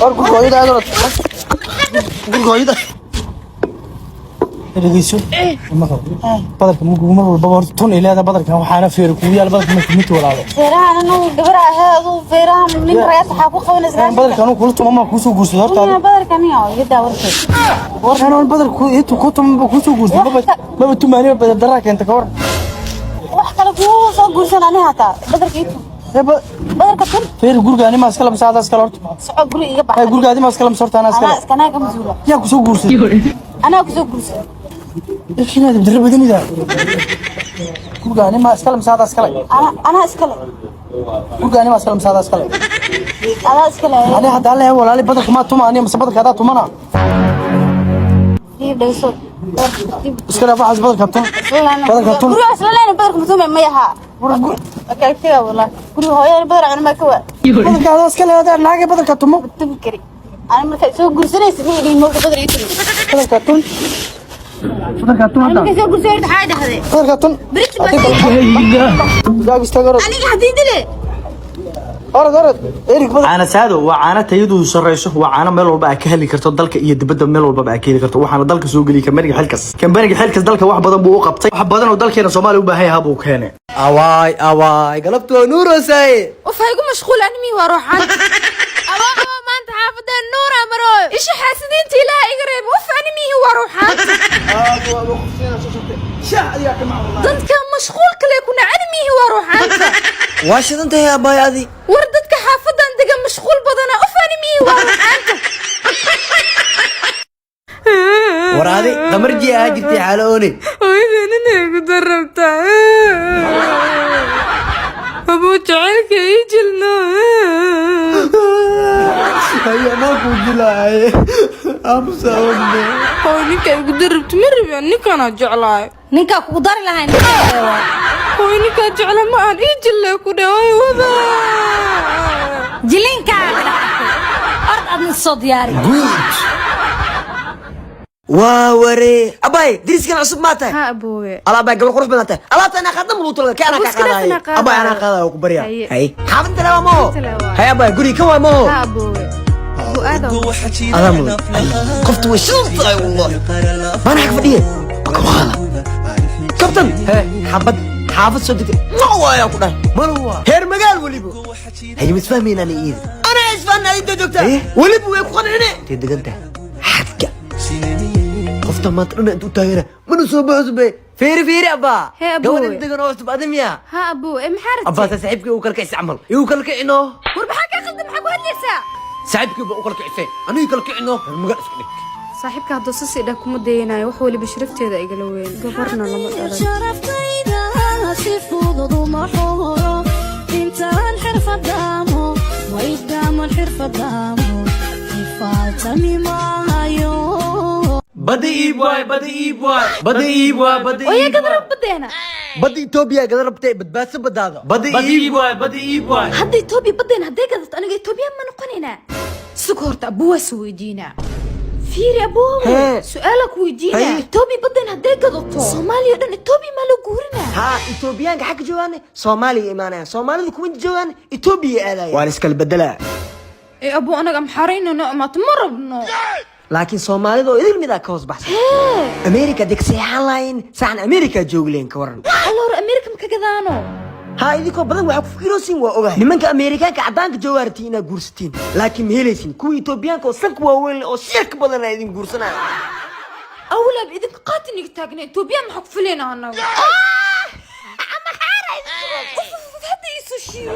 War guriga hooyada aad orod. Guriga hooyada. Dhegeyso. Maqal. Badarka mugu mar walba horta tun ilaada badarkan waxaana feer kugu yaal badarka marka mid walaalo. Feerahan anu gabar ahee, aduu feerahan nin rayaas waxaa ku qabanaysaa. Badarka anu kula tuma ma kuu soo guursado horta. Aniga badarka niyo iga daa warkeed. Anuu badarka ku intu ku tuma ma kuu soo guursado, maba tumaani badar daraa keenta ka war. Wax kale kuu soo guursan ani hataa badarka ii tun. Badarka tun. Feer guriga ani ma iskala masaada iskala horta. Soco, guri iga bax. Ay, guriga adi ma iskala masarta anaa iskala. Anaa iska, anaa ka masuula. Yaa ku soo guursaday? Anaa ku soo guursan. Inaad darro badanida. Guriga ani ma iskala masaada iskala. Anaa iskale. Guriga ani ma iskala masaada iskala. Adaa iskale. Ani hadda leeyahay walaali badarka ma tuma ani mase badarka hadaa tumana. Dib dhegeyso. Iska dhaaf waxaas, badarka tun. Badarka tun. Guriga isla leena badarka matuume ma yaha. Kala taga wallah. Guriga hooyada badar cuna ma ka waa. Badarka adaa iska leedahay naagay, badarka tumo. Tumi kari. Ani markaa soo guursanaysa ma idin moogta badar ii tumi. Badarka tun. Badarka tun hadda. Markaa soo guursanaysa maxaa dhahday? Badarka tun. Bridge. Gaag istaag, orod. Aniga haddii dile. Orod, orod. Erik badar. Caana Saado waa caano tayadoodu sarreyso, waa caano meel walba aad ka heli karto, dalka iyo dibadda meel walbaba aad ka heli karto. Waxaana dalka soo geliyay kambaniga Xilkas. Kambaniga Xilkas dalka wax badan buu u qabtay, wax badan oo dalkeena Soomaaliya u baahan yahaa buu keenay. Awaay awaay, galabtu waa nuurosaaye. Uf, haygu mashquul, animi waa ruuxan. Abaa abaa, maanta xaafadeen nuura marooyo, isha xaasidiinta Ilaaha iga reeb. Uf, animihi waa ruuxaanta. Dadka mashquul kale kuna animihi waa ruuxaanta. Waa shidan tahay abaay adi. War dadka xaafadan degan mashquul badana. Uf, animihi waa ruuxaanta. War adi qamarji ahaa jirtay xaalo oone. Hooyadeen inay ku darabtaa. Abuu, jacaylka ii jilno. Hayanaa ku jilaaye aamusa ogne. Hooy, ninka igu darabta ma rabi, ninkanaa jeclaay. Ninkaa kugu dari lahayn. Hooy, ninkaa jecla ma aan ii jille ku dhaway wada. Jilinkaa ord, adna soo diyaari. Waa waree abaay, diriskan cusub maa tahay? Ha aboowe. Ala abaay, gabar qurux badan tahay. Alaabta anaa qaadna lagu talagalay kee anaa kaa Abuus kalees qaadaaye. anaa qaadaayo. Abaay, anaa qaadaayo, ku baryaa. Haye. Hay, xaafadda lewa maho. Inta lewa. Hay abaay, guriga kan waa maho? Ha aboowe. Abuu, aad Adaa mudan. Qoftu way shidan tahay wallahi. Maana xag fadhiye baka kabtan he xabad xaafad soo degtay ma waayaa ku dhahay mana heer magaal weliba. Haye, ma isfahmaynaan iida? Anaa isfahna, inta joogtaa weliba way ku qancine. Intay degan tahay xagga qofta maanta dhan inta u taageera mana soo baxo be. Fiiri fiiri abbaa. Hee, aboowe. Gabadh inta degan oo cusub adi miya? Ha aboowe, ee maxaa Abbaa, rabtay? saaxiibkii uu kala kicisa camal igu kala kicino. War maxaa kaa qaldan? Maxaa ku hadlaysaa? Saaxiibkii baa u kala kicisay, anigii kala kicino, reer magaal iska dhig. Saaxiibka hadduu sasi dhah kuma dayanayo, wax waliba sharafteeda igala weyn, gabarna lama dhalan. Sharaftayda si fudud uma xoro intaan xirfadaamo waydaaman xirfadaamo ifaaltami maayo. Bada iib waay, bada iib waay, bada iib waay, bada. Oya, gada rab badeena. Badda Itoobiya gada rabtay, badbaadso badaada. Badda iib waay, badda iib waay. Hadda Etoobiya badeena hadday gadato, aniga Etoobiya ma noqonaynaa? Sug horta, abuwaa weydiinaa. Fiiri aboowe. Hee. Su-aalaa ku weydiinaa. Haye. Etoobiya badeena hadday gadato, Soomaaliya o dhan Etoobiya maa loo guurinaa? Haa, Itoobiyaanka xagga joogaan Soomaaliya imaanayaan, Soomaalidu kuma joogaan Itoobiya aadaya, waa la iskala bedelaa. Ee abuu, anaga amxaarayna noo imaato ma rabno. Laakiin Soomaalida oo idil midaa ka hoos baxsan Amerika deg seexan lahayn saxan Amerika joogi lahayn, ka waran? Alla, hore Amerika ma ka gadaano? Haa, idinkoo badan waxaa ku fikiroosin waa ogahay nimanka Ameerikaanka caddaanka joogaa rabtiin inaad guursatiin, laakiin ma helaysin kuwa Itoobiyaanka oo sanka waaweyn leh oo siyarka badan aa idin guursanaya. Awlaab idinka qaatiniga taagna, Etoobiya maxaa ku filayna anaga? Hadda iisoo shiiyo.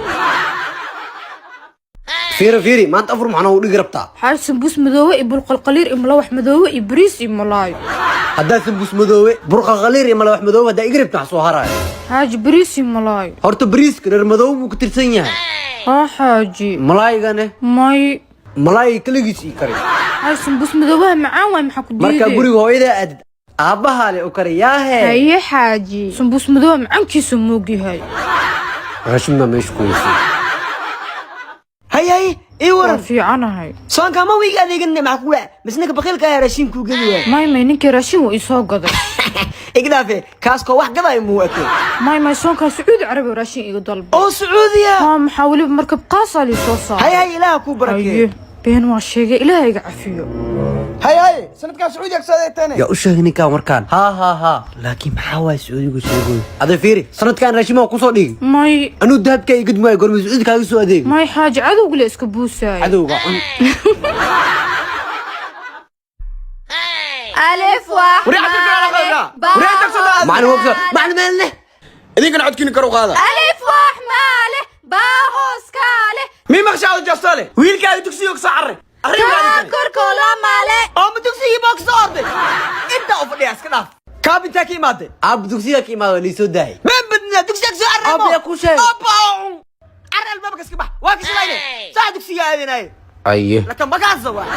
Fiiri fiiri, maanta afur maxaa u dhigi rabtaa? Xaaj, sambuus madoobe iyo bulqalqaliir iyo malawax madoobe iyo bariis iyo malaayo. Haddaa sambuus madoobe, burqa qaliir iyo malawax madoobe haddaa iga rabta, wax soo haraayo? Xaaji, bariis iyo malaayo. Horta bariiska reer madoobe buu ka tirsan yahay. Haa xaaji. Malaayigane? May. Malaayga keligiis ii kari. Xaaji, sambuus madoobaha macaan waay, maxaa ku Markaa diiday? guriga hooyadaa aadid, aabbahaa le u kari yaahe. Haye xaaji, sambuus madooba macaankiisu moog yahay. Raashimna meesha ku yeesay. Hay hay, ii Waa waran. fiicanahay. Soonka ma wiiga adeeganne, maxaa kugu dhaca? Misnaka baqiilka ayaa raashin kuu gedi waay. May may, ninkii raashin wuu isoo gaday. Igdhaafe, kaaskoo wax gadaayo muu eke. May may, soonkaa Sacuudi Carabi raashin iga dalba. Oo Sacuudiya? Haa, maxaa weliba markab qaasaa lii soo Hay saaray. hay, Ilaaha kuu barakeeyo. Haye. Been waa sheegay, Ilaahay iga cafiyo. Hay hay, sanadkan Sacuudiga kasoo adeegteen. Yaa u sheegay ninkaan warkaan? Haa haa haa. Laakiin maxaa waay Sacuudigu sheegoy? Ada fiiri, sanadkan raashimaa kusoo dhigi. May. Anuu dahabka i gudmaayo, gorma Sacuudi kaaga soo adeeg? May xaaji, cadowga la iska buusaayo. Cadowga cun. Alif wax. Macalin waa kusoo macalin meel leh. Idinkana codkiina kor u qaada. Alif wax maale baa hoos kaale. Mii maqshaada jastale, wiilkaaga dugsiga kasoo carray. Kaa korkoo la maale. Oo ma dugsigii baa kasoo orday? Intaa u fadhiya iska dhaaf. Kaab intaa ka imaaday? Aab, dugsiga ka imaado, liisoo daayay. Meen badnaa dugsiga kasoo carray. Aab, yaa kuu sheegay? Carray, albaabka iska bax. Waa kashilayne saa dugsiga aadinaye. Aye. Laka magaasa waa.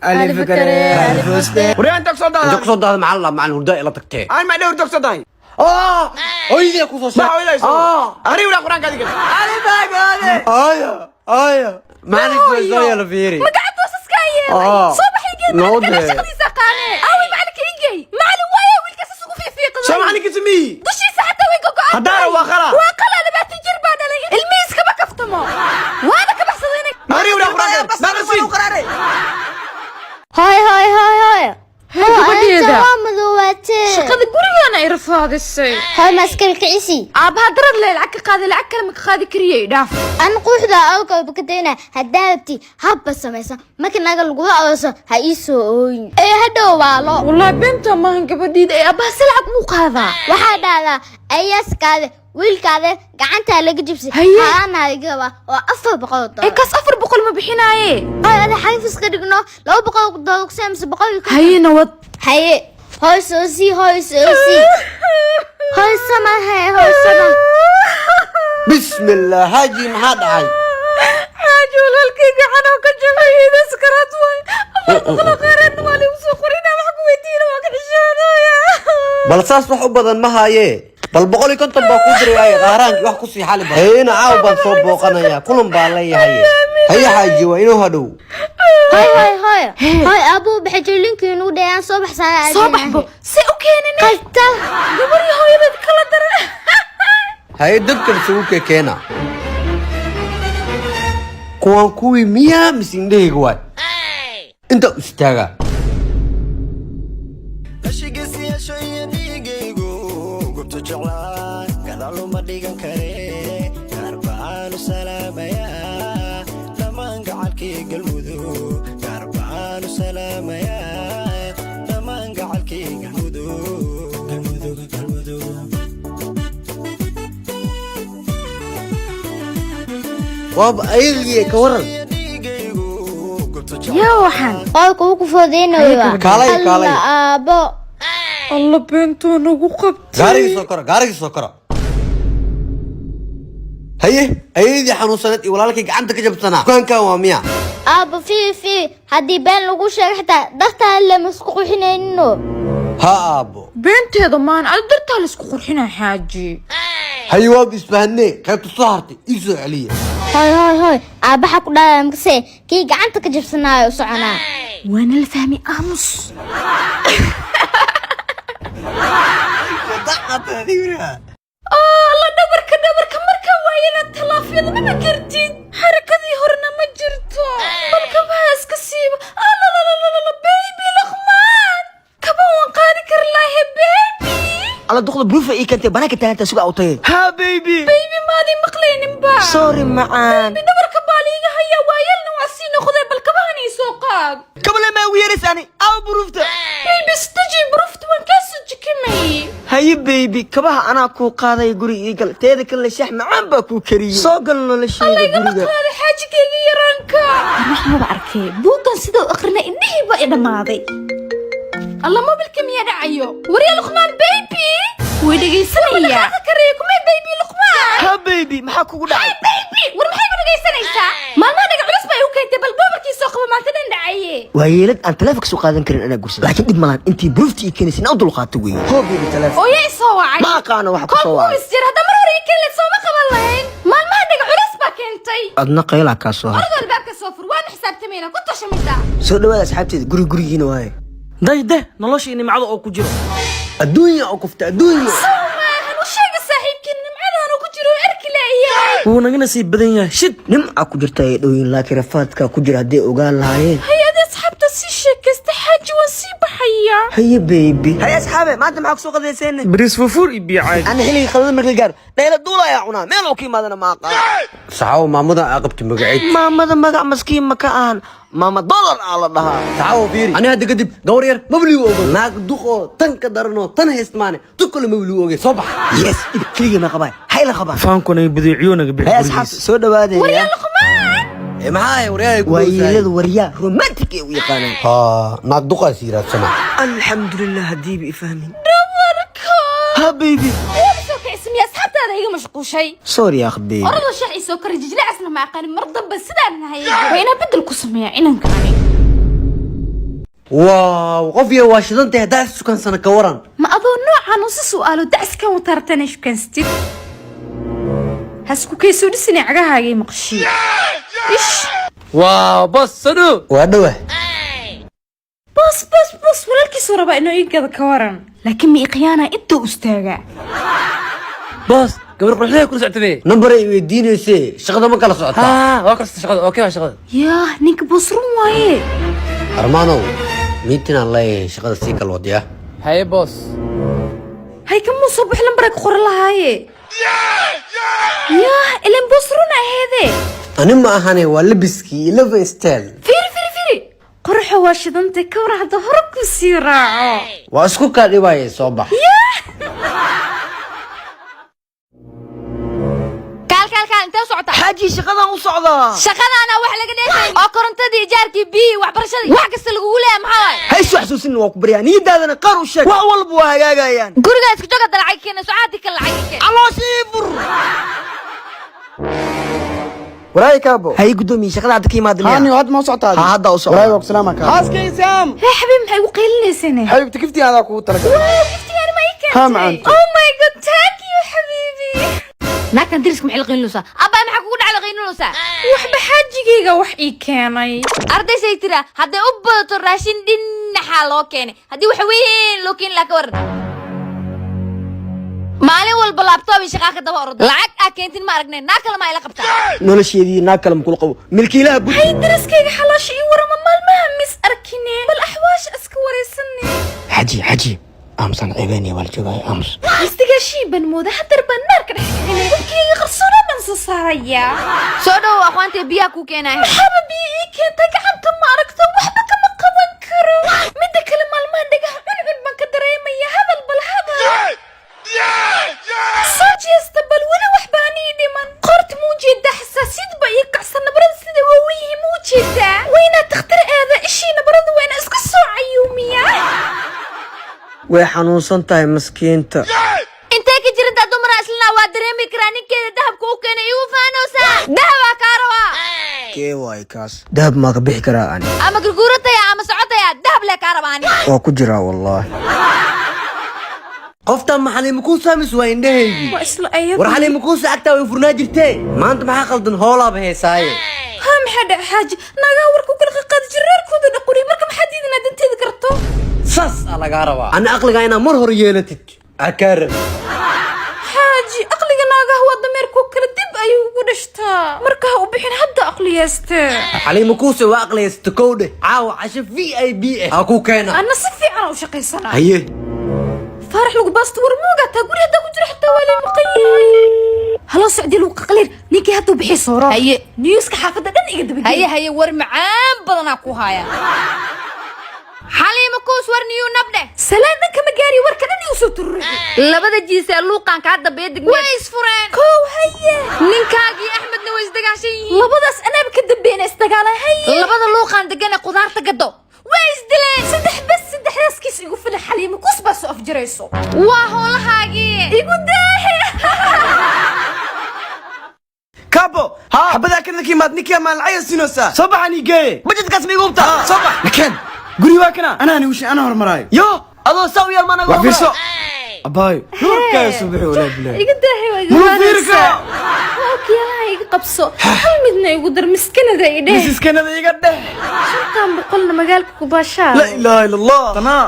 Alif kare, alif. Waryaa, intaa kasoo inta daada? kusoo daada macalin la macalin hurdaa ila tagtee. Aan maa dhowr dugso dahay. Ah, hooyadii kusoo sheeg. Ma hooyaday soo arri wala quraanka adiga Aya aya, macalinka way soo yeela, fiiri. Magaca toosaskaa yeelay. Ah. Soo baxay geed. Noo macalinka dee. Shaqadiisa qaane. Aaway macalinka ingey? Macalin waaya, wiilkaas isugu fiifiiqday. Soo macalinka sameeyi. Dushiisa xataa way gogo'an. Haddaana waa qalaa. Waa qalaa, 20 jir baa dhalay, ilmihiis kama kaftamo, waana ka baxsaday. Arri wala quraanka maqasiin. Hooy hooy hooy hooy. Hee, gabadheeda. Waa madoowaatee. Shaqada gurigaana ay rafaadisay. Hooy, maaskara kicisi. Aabbaha darad le lacag ka qaaday, lacag kale ma ka qaadi kariyay, dhaaf. An quuxda awgaba ka dayna haddaa rabti habba samaysa marka naga lagula ooso ha ii soo ooyin ee hadhow waalo. Wallahi beenta maahan gabadhiida, ee aabbaha si lacag muu qaadaa? Waxaa dhahdaa ayaaskaade wiilkaade gacantaa laga jibsay. Haye. Haana igaba oo 400 ee doolar. Kaas 400 ma bixinaaye. Hooy, ada xarif iska dhigno, 200 doolar kusee mise boqol iyo konton? Haye, nawad. Haye hooy, soo sii hooy, soo sii hooy, sama haye hooy, sama. Bismillah, haaji, maxaa dhacay? Xaaji, walaalkay gacan oo ka jabay, idaskaraad waay. 400 khayraadna waa liigu soo qorina, wax ku weydiina waa ka xishoonaya. Bal saas wax u badan ma haayee, bal 150 baa kuu dirayaaye, qaaraankii wax kusii xali badan. Hayena caaw baan soo booqanayaa, kulan baan leeyahay. Haye xaaji, waa inuu hadhow. Hooy hooy hooy hooy, aabuu baxay, jilinkii inuu dhayaan soo baxsanaa. Soo baxbo se u keenin. Qalta. Gabarii hooyadeed kala dara. Haye, dabkan isugu kekeena. Kuwaan kuwii miyaa mise indhahayga waay? Inta u istaagaa. Dhiigaygu gubto jeclaan gadaal uma dhigan kare, gaar baanu salaamayaa dhammaan gacalkii Galmudug, gaar baanu salaamayaa dhammaan gacalkii Galmudug, Galmudug, Galmudug. Waaba ayagii, ka waran? Dhiigaygu gubto Yaa waxaan? Qolka uu ku foodeynayo. Kaalay, kaalay. Alla aabo. Alla beentuu nagu qabtay. Gaarigii soo kora, gaarigii soo kora. Haye, ayadii xanuunsaneed iyo walaalkii gacanta ka jabsanaa, dukaankan waa miya? Aabo, fii fii, haddii been lagu sheego xitaa dartaa lama isku qurxinaynino. Ha aabbo. Beenteeda maan, adi dartaa la isku qurxinaa xaaji. Haye, waaba isfahanee, qaybta soo hartay ii soo celiya. Hooy hooy hooy, aabbaxa ku dhaalaya makase kii gacanta ka jabsanaayo u soconaa. Waana la fahmay, aamus. Alla dhabarka, dhabarka markaa waayana talaafyada mama kartid, xarakadii horena ma jirto. Bal kabaha iska siiba. Allalalala, baby Luqmaan, kaba waan qaadi kari lahe baby. Alla duqda buufa ii keentay, banaanka taaganta suga awtay. Ha baby. Baby, maadii maqlayninba. Sorry macaan. Baby, dhabarka baa liiga hayaa, waayelna waa sii noqdee, bal kabahan ii soo qaad. Kabale maa ugu yeeraysani aw buruufta? Baby, istaji, buruufta waan kaa soo jikamay. Haye baby, kabaha anaa kuu qaaday, guriga ii gal. Teeda kale shax macaan baa kuu kariyey, soo gal noloshayda Igama guriga. Qaada xaajigayga yaraanka. Wax maba arkee, buuggan sida u akrinay indhihii baa i dhammaaday. Alla, mobilka miyaa dhacayo? Warya Luqmaan, baby way dhegaysanaya karaya kumay. Baby Luqmaan. Ha baby, maxaa kugu dhacay? Baby, war maxay ku dhegaysanaysaa? Maalmaha dhaga culus bay u keentay. Bal mobilkii soo qabo, maanta dhan dhacaye. Waa yeelad aan taleefonka soo qaadan karin anaa gursada, laakiin dhib malan, intii buruufta ii keenaysa inaan u dulqaato weeye. Hoo baby, taleefon. Ooya i soo wacay. Ma aqaano waxa ku soo Kol wacay. kuwis jir hadda mar hore ii keen lahayd, sooma qaban lahayn. Maalmaha dhaga culus baa keentay. Adna qaylaa kaa soo har. Ordo albaabka soo fur, waana xisaabtamayna, ku tasha midda. Soo dhawaada asxaabteeda, guri gurigiina waaye. Dayde noloshii nimcada oo ku jiro. Adduunya oo kufta adduunya. Sow maahan, u sheega saaxiibkii nimcadan uu ku jiro, oo arki leeyahay. Wuu naga nasiib badan yahay, shid. Nimca ku jirta ay dhowyin, laakiin rafaadka ku jira hadday ogaan lahaayeen. Hay-adi, asxaabta sii sheekaysta. Xaaji, waan sii baxaya. Haye baby. Haye asxaabe, maanta maxaa kusoo qadayseen? Bariis fufuur iyo biyo caadi. Ana xilliga qadada marka la gaaro dhayla duula ayaa cunaa, meel oo ka imaadana ma aqaan. Saxaawo, maamada aa qabti magaceed? Maamada magac maskiin ma ka ahan, maama dollar aa la dhahaa. Saxaawo, fiiri, ani hadda kadib gabar yar mabligu ogo, naag duqoo tan ka daranoo tan haystmaane duk kale mabligu oge. Soo bax. Yes, dhib keligii ma qabaa, hayla qabaa. Faankuna badeeciyo naga bixi. Haye asxaabta, soo dhawaadaya. Waryaa Luqmaan. Ee, maxaa waryahay? Waayeelada waryaa romantic ay u yaqaanaan. Haa, naag duqaas yiraadsana. Alxamdulilah haddiiba ifahmin. Dhabarka. Ha baby. Waa soo kicismiya, asxaabtaada iga mashquushay. Sorry akh baby. Orada shax ii soo kari, jijlacasna ma aqaanin. Mar dambe sidaan nahay waa inaa bedel ku sameeyaa inankaani. Waaw, qof iyo waa shidantahay haddaa sukansana, ka waran? Ma adoo noocan u si su'aalo dacaskan watartana shukansatid, hasku kaysoo dhisina cagahaagay maqshiyo ish. Waaw, bas soo. Waa dhawa. Bas bas bas, walaalkiisuu rabaa inuu ii gado, ka waran? Laakiin ma iqiyaana intuu istaagaa. Boss, gabar quruxda kula socotay. Nambar ay weydiinaysee, shaqada ma kala socotaa? Haa, waa kala shaqada. Okay, waa shaqada. Yaah, ninka boss run waaye. Armaanow, meeting aan leeyahay, shaqada sii kala wadiyaa. Haye boss. Hay, kamuu soo bix lambaray ku qoran lahaaye. Yaah, ilan boss run aheede. Ani ma ahane, waa labiskii iyo love style. Fiiri fiiri fiiri, qoraxa waa shidantay, ka waran hadda hore ku sii raaco? Waa isku kaa dhibaaya, soo bax. Kaal kaal kaal, intee socotaa? Xaaji, shaqadan u socdaa. Shaqadaana wax laga dheefay oo korontadii, ijaarkii, biyihii, waxbarashadii, wax kasta lagugu leeyahay, maxaa waaye? Ha isu xasuusin, waa ku baryaa, niyadaadana qaar u sheeg, wax walba waa hagaagayaan. Gurigaa isku joga, lacag keena socaadii kale, lacag keen. Calooshii fur. Waraay kaabo. Haye guddoomiye, shaqada hadda ka imaada miya? Haani hadda ma socotaa? Ha, hadda u socdaa. Waraay, waa ku salaama kaa. Xaaskay Sam. Hee xabiib, maxay ugu qaylinaysan? Xabiibti, giftii adaa kugu talagalay. Giftigaani ma ii Ha, keentay? macanto. Oh my God, thank you xabiibi. Naagtan diriska maxay la qaylinaysaa? Abbaa, maxaa kugu dhacay la qaylinaysaa? Waxba, xaajigayga wax ii keenay. Ardaysay tira hadday u badato raashin dhinaxaa loo keenay, haddii wax weyn loo keeni lahaa, ka waran? Maalin walba laptop iyo shaqaa ka daba ordo, lacag aa keentin ma aragnay. Naag kale ma ila qabtaa? Nolosheedii naag kale makula qabo, milkiilaha bud. Hay, dariskayga xalaasha ii warama, maalmaha mis arkine, bal axwaasha iska wareysane. Xaji, xaji, aamusan, ceebeynaya, waa la joogaya, aamus. Istigaashii baan mooda, haddar baan naarka dhex kicinay, hubkayga qarsoona baan soo saarayaa. Soo dhowow aqwaantee, biyaha kuu keenaya. Maxaaba biyo ii keentay? Gacanta ma aragto, waxba kama qaban karo. Midda kale, maalmahan dhagaha cuncun baan ka dareemaya. Hadal bal, hadal soo jeesta bal, weli wax baan ii dhiman. Qorta muu jeedaa? Xasaasiyad baa ii kacsan, nabarada sida waaweyn yihiin muu jeedaa? Waa inaad takhtar aada, ishii nabarada waa inaa iska soo cayuumiyaa. Way xanuunsan tahay maskiinta. Intee ka jirintaa dumara islana waa dareemi karaa. Ninkeeda dahabka u keenay igu faanoosaa, dahabaa kaa rabaa. Kee waay kaas? Dahab maa ka bixi karaa ani? Ama gurguurataya ama socotaya, dahab lee kaa rabaa ani. Waa ku jiraa wallaahi. Qoftan maxalima kuu saamis waa indhahaygii. Waa isla ayada. War, xalima kuusa agtaa way furnaa jirtee, maanta maxaa qaldan? Hoolaaba heesaaye. Haa, maxaa dhaca xaaji? Naagaha warku kala qaqaadi jireerkooda dhaquriy, marka maxaa diidanaa danteeda karto? Saas aa lagaa rabaa. Ana aqligaa inaa mar hore yeelatid aa kaa rabi. Xaaji, aqliga naagaha waa dameerkoo kale, dib ayuu ugu dhashtaa, marka ha u bixin hadda aqliyeeste. Xaliima kuuse waa aqliyaysata. Kowdhe, caawa casho VIP ah aa ku keena. Anna si fiican u shaqaysanaa. Haye. Faarax lagu baasto, war moogaa taa guri haddaa ku jiro xataa waa lay maqan yahay. Haloo socdii lagu qaqliir, ninkii hadduu bixi sooro. Haye, newska xaafadda dhan iga daba. Haye haye, war macaan badanaa ku haya. Xaliima kuus, war niyuu nabdhe salaan dhan kama gaari, warka dhan igu soo tururixi. Labada jiisee luuqan kaa dambeeya degmee way isfureen. Kow, haye, ninkaagii Axmedna way isdagaashan yihiin. Labadaas anaaba ka dambeeyna isdagaalan. Haye, labada luuqan degane qudaarta gado way isdileen. Saddex bas, saddexdaas kiis igu filan. Xaliima kuus baa soo afjarayso, waa howlahaagii igu daahe. Kaabo, xabadaa kanada ka imaad, ninkaa maan lacag siinaysaa. Soo baxan ii geeye. Budgetkaas ma igu hubtaa? Soo bax nakeen, guri waa kana, anaa niwishay, anaa hormaraayo. Yo, adoo saa u yaal maanaga. Wax fiirso abaayo, nuurkaaga soo bixi, walaa bilaahi. Iga daahe, waa iga. Mulu fiiri karo. Waa okyaalaha iga qabso, hal midna igu dar, miskanada i dheh. Misiskanada iga dheh. 500-na magaalka ku baashaa. La ilaaha illa Allah, tanaa.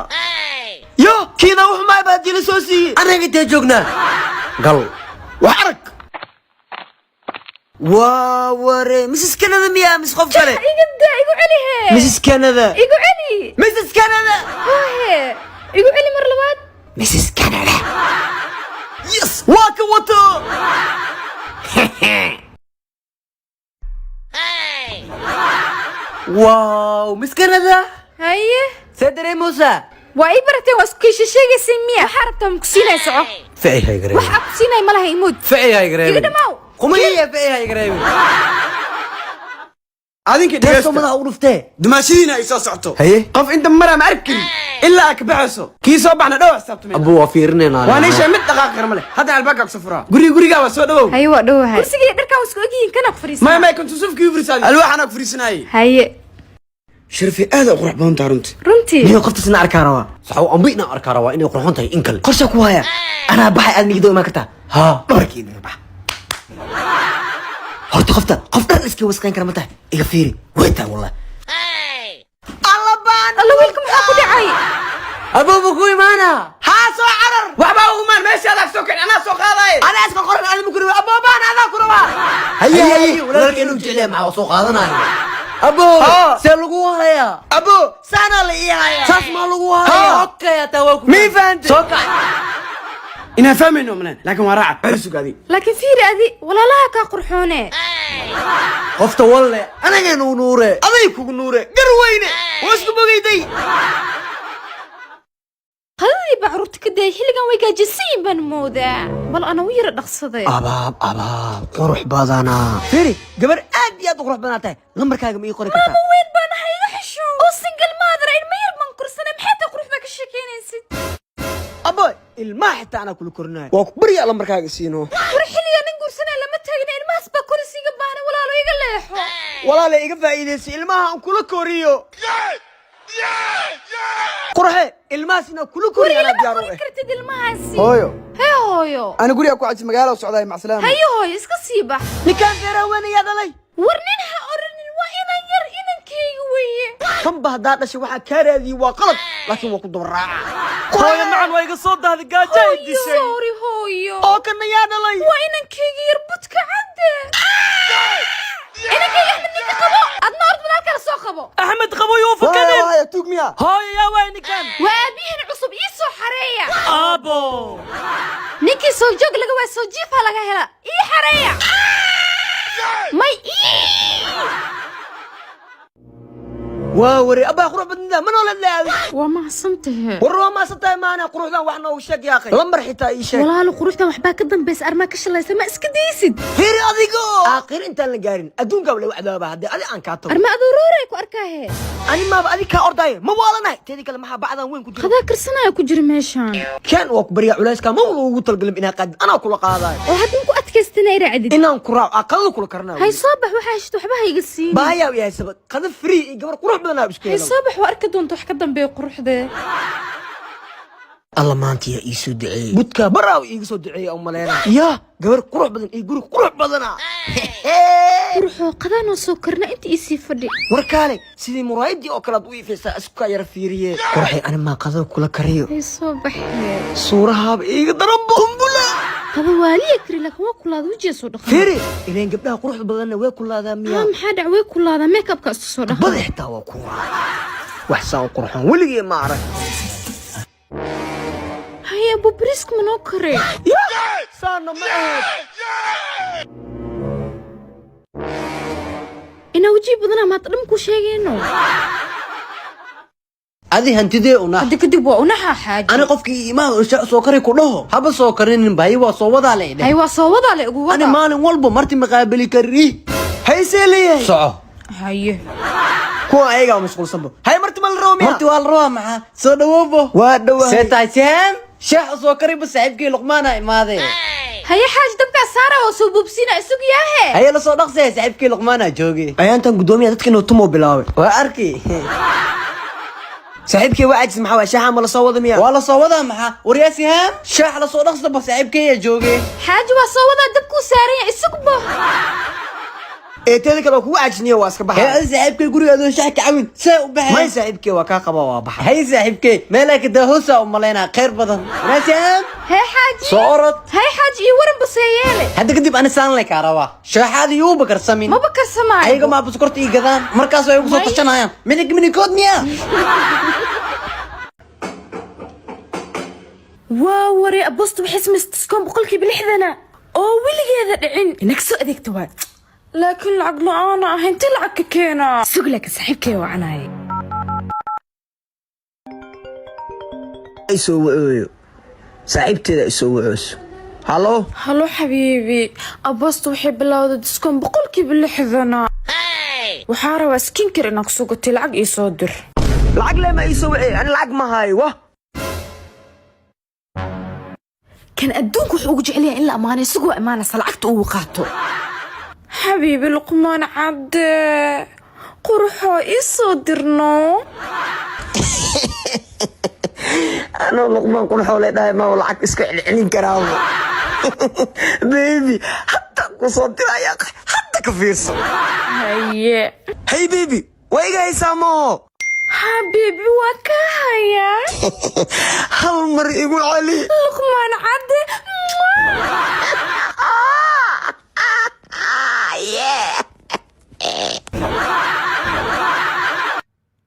Yo, kiina wax maay baa dila soo siiyey. Anaga intee joognaa? Gal. Wax arag. Waa ware, Mrs Canada miyaa mis qof kale? Iga daa, igu celi hee. Mrs Canada. Igu celi. Mrs Canada. Hoohe, igu celi mar labaad. Mrs Canada, yes, waa ka wato. Wow, Miss Canada. Haye. See dareemaysaa? Waa ii barateen, waa isku kiisha sheegaysa miya? Waxaa rabtaa ma ku siinaya, soco. Ficil hay gareebin. Waxaa ku siinaya ma laha, imuud. Ficil hay gareebin. Iga dhamaaw. Qumayaya, ficil hay gareebin. Adinka teesto dhegeysta. Madaxa u dhuftee. Dumaashadiina ay soo socoto. Haye. Qof inta maraa ma arki karin ilaa ka baxayso. Kii soo baxna dhow xisaabtamay. Abu, waa fiirinaynaa. Waa nisha mid dhaqaaqi kara male. Hadda albaabka ku furaa. Guriga guriga waa soo dhawow. Haye, waa dhowahay. Kursiga iyo dharkaa waa isku ogyihiin, kana ku fadhiisan. Maya maya, kontusufkii furisaadi. Alwaaxana ku furisanayay. Haye. Sharfi, aad u qurux badan tahay runtii. Runtii. Niyo, qoftaasna arkaa rabaa. Saxaw amba inaan arkaa rabaa inay qurxoon tahay in kale. Qorshaa ku haya, anaa baxay, aad migidoo imaan kartaa. Haa. Dhabarkeeda bax. Horta qofta qof dhan iska wasqayn kara ma tahay? Iga fiiri, way tahay wallah. Alla, wiilka maxaa ku dhacay? Abuuba ku imaana. Haa, soo carar. Waxba u imaan meesha adag soo kicin, anaa soo qaadaye. Anaa iska qoran, aad ma ku rabaa aboobaan, adaa ku rabaa. Haye haye, walaalkeen uu jecel yahay, maxaa soo qaadanaya? Abo, see lagu hayaa? Abo, saanaa la ii hayaa. Saas maa lagu hayaa? Okay, hataa waa ku Mii fahantay? Soo kac. Inaan fahmayno maleen, laakiin waa raaca. Cel sugaadi. Laakiin fiiri, adi walaalaha kaa qurxoone. Qofta walle anagaynu nuure. Aday kugu nuure gar weyne, waa isku bogeyday. Qadadii baa carruurta ka dayay, xilligan way gaajaysan baan moodaa, bal ana u yara dhaqsaday. Abaab abaab, qurux badanaa. Fiiri, gabar aad iyo aad u qurux badanaa tahay. Lambarkaaga ma ii qori kartaa? Maama weyn baan ahay, iga xisho oo single mother, ilma yar baan korsanay. Maxay tahay qurux baa ka sheekeynaysid? Abo, ilmaha xitaa anaa kula korinayo, waa ku baryaa, lambarkaaga siino. War, xilliga nin guursanaya lama taagna, ilmahaas baa koris iga baahna. Walaalo, iga leexo. Walaala, iga faa'iidaysay, ilmaha aan kula koriyo. Qurxe, ilmahaas inaan kula koriyo anaa diyaar u Korin eh. kartid ilmahaasi. Hooyo. Hee hooyo. Ana guriga ku cajis, magaalo socdaay, macsalaama. Haye hooyo, iska sii bax. Ninkaan feeraha weyn ayaa dhalay. War nin ha oranin, waa inan yar, inankayga weeye. Kanba haddaa dhashay, waxaa kaa raadiyey waa qalad, laakiin waa ku daba raaca. Hooyo macan, waa iga soo dahday, gaajo ay dishay. Sorry hooyo. Oo kanna yaa dhalay? Waa inankayga yar, budka cadde, inankayga Axmed. Ninka qabo adna, ord walaal kale soo qabo. Axmed qabo, yuu fakadin. Hooyo, tuug miya? Hooyo, yaa waay ninkan? Waa aabihiin cusub, ii soo xareeya. Aabo. Ninkii soo joog laga waa soo jiifa laga hela. Ii xareeya may ii. Waa ware, abbaa, qurux badnida, ma noolad leeday. Waa mahadsantahe. War, waa maasan tahay maana? Quruxdan wax noogu sheeg yaaqay, lambar xitaa ii sheeg. Walaalo, quruxdan waxbaa ka dambaysa, armaa ka shalaysa, ma iska daysid? Fiiri, adigo aakhir intaan la gaarin adduunkaa lagu cadaaba haddii adi aan kaa tago. Arma adoo rooray ku arkaahe. Ani maaba adig kaa ordaaye, ma waalanahay? Teedii kale, maxaa bacdan weyn ku jira? Qadaa karsanaya ku jira meeshaan. Keen, waa ku baryaa, culayska ma ugu talgalin inaa qaadid, anaa kula qaadaayo. Oo haddii ku adkaystina i raacdid. Inaan ku raaco, aqalada kula karnaayo. Hay, soo bax, waxaa heshid waxba ha iga siin. Baahayaa yahay sabab qada free iyo gabar qurux badanaa isku hay helo. Soo bax, waa arki doonta wax ka dambeeya quruxdee. Alla, maanta yaa ii soo duceeyey? Budka baraaw iiga soo duceeyey u maleynaa. Yaa gabar qurux badan iyo guri qurux badana. Quruxoo, qadaanoo soo karna, inta iisii fadhi. War kaale, sidii muraayadii oo kale aad u iifaysaa, isku kaa yara fiiriye. Qurxay, ani maa qadada kula kariyo? Hay, soo baxee. Suurahaaba iiga daran bumbula. Qada waaliya kari, laakiin waa kulaada, wejiga soo dhaqan. Fiiri, ileen gabdhaha quruxda badanna way kulaadaa miyaa? Haa, maxaa dhac, way kulaadaa, make-upka isku soo dhaqan. Bada xitaa waa ku wax saan u qurxoon weligii ma arag. Haye abu, bariiska ma noo kare? Saana ma ahayd. Inaa wejihi badanaa maanta dhan ku sheegayno. Adi hantidee una. Hadda kadib waa unaxaa xaaji. Ani qofkii imaada usha soo kari ku dhaho, haba soo karinin bahi, waa soo wadaa le. Hay, waa soo wadaa le, ugu ani wada. Maalin walba marti maqaabili kari. Haysee leeyahay. Soco. Haye. Kuwa ayagaa mashquulsanba. Hay, marti ma la rabo miya? Marti waa la rabaa, maxaa soo dhawoobo. Waa dhawahay. See tahay sihaam, shaax soo kariba, saaxiibkii Luqmaana imaadee. Haye xaaji, dabkaa saara oo soo buubsiina, isug yaahe. Haye, lasoo dhaqsaya, saaxiibkii Luqmaana jooge. Ayaantan guddoomiya dadka inuu tumo bilaabay. Waa arki. Saaxiibkii waa cajis, maxaa waay? Shaaxa ma la soo wada miya? Waa la soo wadaa, maxaa waryaa sihaam, shaax lasoo dhaqsaba, saaxiibkeeya jooge. Xaaji, waa soo wadaa, dabkuu saaran yahay, isugbo. Ee teeda kale waa kugu caajiniya, waa iska baxay. Hee, saaxiibkay, guriga adoo shax ka cawin see u baxay? May, saaxiibkey, waa kaa qaba, waa baxay. Hay saaxiibkey, meelaa ka daahosa u malaynaa. Khayr badan, raasam. Hee xaaji. Soo orod. Hay xaaji, iyo waran baseeyeele. Hadda kadib ani saan lay kaa rabaa, shaaxaada yuuba karsamin. Maba karsamaayo. Ayaga maa buskorta ii gadaan, markaas ay ugu soo May. tashanayaan minig minikood miya. Waa wari, abosto waxay samaysay discount 60% oo weligeeda dhicin. Inaga soo adeegta waay, laakiin lacag la-aan ah. Inta lacag ka keenaa? Sug, laakiin saaxiibkay wacanaaye. Isoo wacooyo, saaxiibteeda isoo wacooso. Hallo. Hallo xabiibi, abosto waxay bilowday discount 60%. Waxaa rabaa skincare inaan kusoo gatay, lacag ii soo dir. Lacag le ma iisoo wacey, ani lacag ma hayo wah. Kan adduunka wuxuu ugu jecel yahay in la ammaano, isagoo ammaanaysa lacagta uu qaato. Xabiibi Luqmaan cabde quruxoo, ii soo dirno. Anoo Luqmaan qurxoo le dhahay ma lacag iska celcelin karaabo? Baby, hadda ku soo diraya, hadda ka fiirso. Haye. Hey baby, waa iga haysaa maho? Xabiibi, waa ka hayaa. Hal mar igu celi. Luqmaan cadde.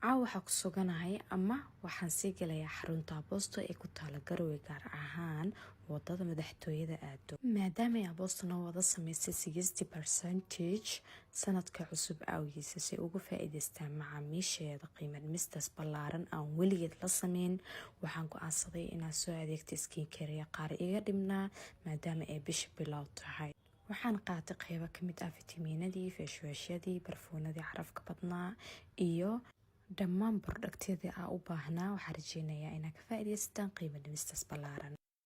Caawa waxaa ku suganahay ama waxaan sii galayaa xarunta Abosto ee ku taala Garowe, gaar ahaan wadada madaxtooyada aado. Maadaama ay Abosto noo wada sameysay 60% sanadka cusub awgiisa, si uga faa-iideystaan macaamiisheeda qiimo dhimistaas ballaaran aan weligeed la sameyn, waxaan go-aansaday inaan soo adeegta skincare qaar iga dhibnaa, maadaama ay bisha bilow tahay. Waxaan qaatay qeybo kamid ah fitamiinadii, face washyadii, barfuunadii carafka badnaa iyo dhammaan productyadii aa u baahnaa. Waxaa rajeynayaa inaad ka faa-iideysataan qiimo dhimistaas ballaaran.